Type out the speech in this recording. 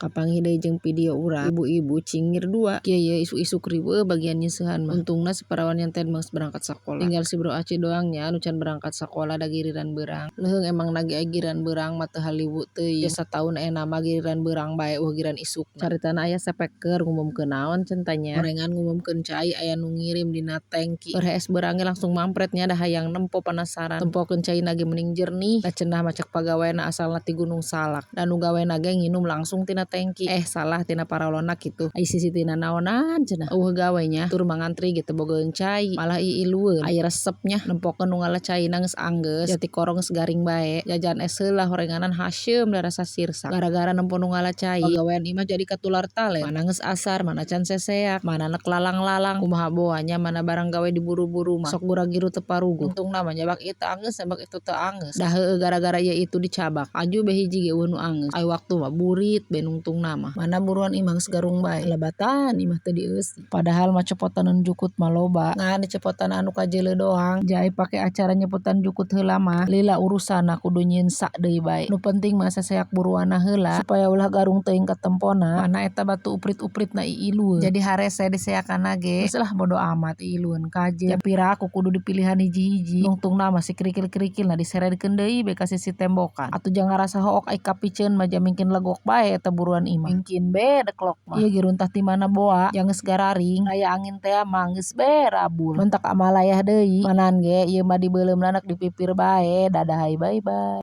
Kapanggih deui jeung video urang ibu-ibu cingir dua. Kieu ye isuk-isuk riweuh bagian nyeusehan mah. Untungna si parawan nyanten geus berangkat sakola. Tinggal si Bro Aci doang nya anu can berangkat sakola da giliran beurang. Leuheung emang ge aya giliran beurang mah teu haliwu teuing. Geus sataun ayeuna mah giliran beurang bae euweuh giliran isukna. Caritana aya sepeker ngumumkeun naon cenah nya. Gorengan ngumumkeun cai aya nu ngirim dina tangki. Keur hees beurang ge langsung mampret nya da hayang nempo panasaran. Tempokeun caina ge mending jernih. Da cenah mah cek pagawena asalna ti Gunung Salak. Da nu gawena ge nginum langsung tina tangki. Eh, salah, tina paralonna kitu. Ai sisitina naonan cenah. Euweuh gawe nya tur mah ngantri ge teu bogaeun cai. Malah iilueun. Ai resep nya nempokeun nu ngala caina geus anggeus jati korong geus garing bae. Jajan es heula horenganan haseum da rasa sirsak. Gara-gara nempo nu ngala cai pagawean imah jadi katular talen. Mana geus asar, mana can seseak, mana nek lalang-lalang. Kumaha boa nya mana barang gawe diburu-buru mah sok gura-giru teu paruguh. Untungna mah nyabak ieu teu anggeus, nyabak itu teu anggeus. Da heueuh gara-gara ieu itu dicabak. Aju be hiji ge euweuh nu anggeus. Ai waktu mah burit be nungtungna mah. Mana buruan imah geus garung bae. Lebatan imah teu dieusi. Padahal mah copotan jukut mah loba. Ngan dicopotan anu kajeuleuh doang. Jai pake acara nyepotan jukut heula mah lila urusanna kudu nyieun sak deui bae. Nu penting mah saseak buruanna heula supaya ulah garung teuing katempona. Mana eta batu uprit-upritna iilueun. Jadi harese diseakanna ge geus lah bodo amat iilueun kajeun. Piraku kudu dipilihan hiji-hiji. Nungtungna mah si kerikil-kerikilna diseredkeun deui be ka sisi tembokan. Atuh jang ngarasa hook ai kapiceun mah jamingkin legok bae eta buruan imah. Mingkin be deklok mah. Ieu ge runtah ti mana boa jang geus gararing. Aya angin tea mah geus be rabul. Mentak amalayah deui. Manan ge ieu mah dibeuleumna nek dipipir bae. Dadahay, bye bye.